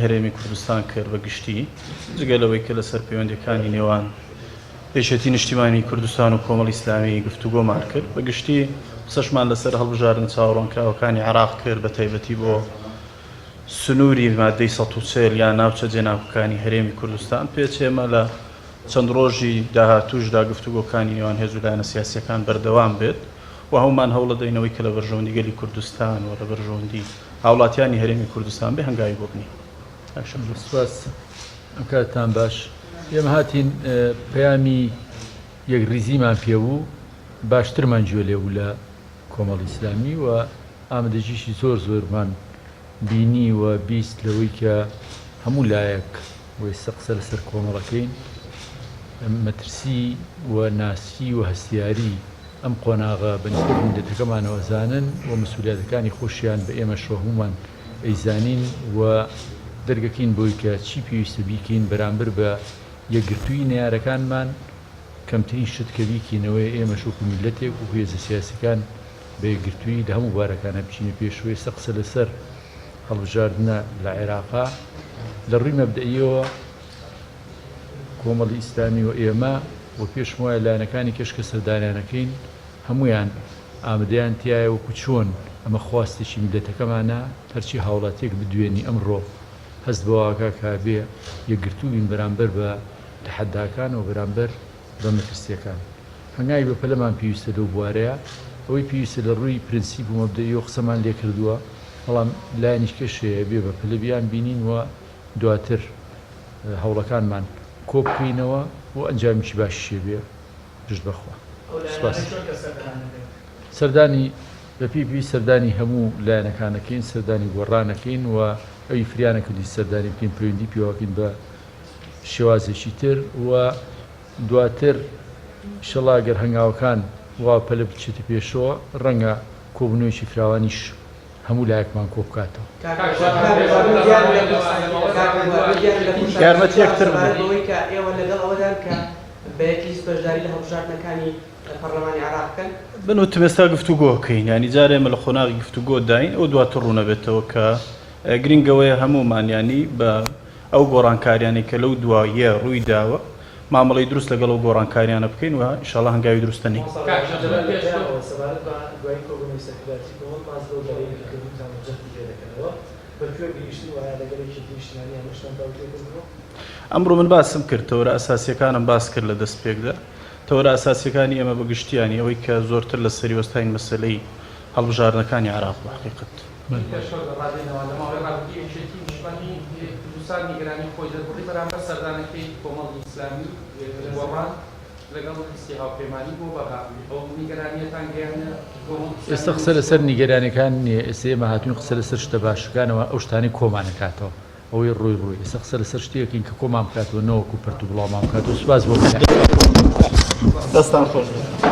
هەرێمی کوردستان کرد بە گشتی، جگە لەوەی کە لەسەر پەیوەندیەکانی نێوان یەکێتی نیشتیمانی کوردستان و کۆمەڵی ئیسلامی گفتوگۆمان کرد. بە گشتی قسەشمان لەسەر هەڵبژاردنە چاوەڕوانکراوەکانی عێراق کرد بە تایبەتی بۆ سنووری مادەی 140 یان ناوچە جێناکۆکانی هەرێمی کوردستان. پێچێمە لە چەند ڕۆژی داهاتووشدا گفتوگۆکانی نێوان هێز و لایەنە سیاسییەکان بەردەوام بێت و هەموومان هەوڵەدەین ئەوەی کە لە بەرژەوەندی گەلی کوردستان و لە بەرژەوەندی هاوڵاتیانی هەرێمی کوردستان بێ هەنگاوی بۆ بنێین. سوپاس. ئەم کاتتان باش. ئێمە هاتین پەیامی یەکڕیزیمان پێ بوو، باشترمان گوێ لێ بوو لە کۆمەڵی ئیسلامی و ئامادەگیشی زۆر زۆرمان بینی و 20 لەوەی کە هەموو لایەک و ئێستا قسە لەسەر کۆمەڵەکەین مەترسی و ناسی و هەستیاری ئەم قۆناغە بە نیسبەت میللەتەکەمانەوە ئەزانن و مەسولیاتەکانی خۆشیان بە ئێمەشەوە هەموومان ئەیزانین و دەرگەکەین بۆی کە چی پێویستە بیکەین بەرامبەر بە یەکگرتوویی نەیارەکانمان کەمترین شت کە بیکەینەوەیە ئێمەش وەکو میللەتێک وەکو هێزە سیاسیەکان بە یەکگرتوویی لە هەموو بوارەکانا بچینە پێشەوە ئێستا قسە لەسەر هەڵبژاردنە لە عێراقا لە ڕووی مەبدەئیەوە کۆمەڵی ئیسلامی و ئێمە و پێشم وایە لایەنەکانی کەش کە سەردانیانەکەین هەموویان ئامادەیان تیایە وەکو چۆن ئەمە خواستێکی میللەتەکەمانە هەرچی هاوڵاتیەک بدوێنی ئەمڕۆ هەست بەوەکا کە بێ یەکگرتوو بین بەرامبەر بە تەحەداکان و بەرامبەر بە مەترسیەکان. هەنگاوی بەپەلەمان پێویستە لەو بوارەیا. ئەوەی پێویستە لە ڕووی پرنسیپ و مەبدەئیەوە قسەمان لێکردووە، بەڵام لایەنیش کەش هەیە بێ بەپەلە بیانبینین و دواتر هەوڵەکانمان کۆبکەینەوە و ئەنجامێکی باشیش هەبێ پشت بە خوا. سوپاس. سەردانی بە پێی پێویست سەردانی هەموو لایەنەکان ئەکەین، سەردانی گۆڕان ئەکەین و ئەوی فریا نەکردین سەردانی بکەین، پەیوەندی پێوەکەین بە شێوازێکی تر و دواتر ئیشەڵا گەر هەنگاوەکان وا پەلە بچێتە پێشەوە ڕەنگە کۆبوونەوەیەکی فراوانیش هەموو لایەکمان کۆبکاتەوە. یارمەتی یەکتر بدەن. من وتم ئێستا گفتوگۆ ئەکەین یانی جارێ ئێمە لە قۆناغی گفتوگۆ داین ئەو دواتر ڕوونەبێتەوە کە گرنگ ئەوەیە هەموومان یانی بە ئەو گۆڕانکاریانەی کە لەو دواییە ڕووی داوە مامەڵەی دروست لەگەڵ ئەو گۆڕانکاریانە بکەین و ئیشاڵا هەنگاوی دروست دەنێین. کاک جەلال لە پەیامەوە سەبارەت بە دوایین کۆبوونەوەی سەرکردایەتی کۆمەڵ باس لەو بەرەیە کە کردووتان و جەختی لێ دەکەنەوە، بە کوێ گەیشتن و ئایا لەگەڵ یەکێتی نیشتیمانی هەموو شتان تاوتوێ کردووە؟ ئەمڕۆ من باسم کرد، تەوەرە ئەساسییەکانم باس کرد لە دەستپێکدا. تەوەرە ئەساسییەکانی ئێمە بە گشتی یانی ئەوەی کە زۆرتر لەسەری وەستاین مەسەلەی هەڵبژاردنەکانی عێراق بوو حەقیقەت. پێشەوە لە ڕادەینەوە لە ماوەی ڕابردوو یەکێتی نیشتمانی کوردستان نیگەرانی خۆی دەربڕی بەرامبەر سەردانەکەی کۆمەڵی ئیسلامی گۆڕان لەگەڵ لیستی هاوپەیمانی بۆ بەغا ئەو نیگەرانیەتان گەیاندە کۆمەڵی ئیسلامی؟ ئێستا قسە لەسەر نیگەرانیەکان نیە ئێستا ئێمە هاتوین قسە لەسەر شتە باشەکانەوە ئەو شتانەی کۆمان ئەکاتەوە ئەوەی ڕووی ڕووی ئێستا قسە لەسەر شتێکین کە کۆمان بکاتەوە نەوەکو پەرت و بڵاومان بکاتەوە سوپاس بۆ دەستان خۆش بێت.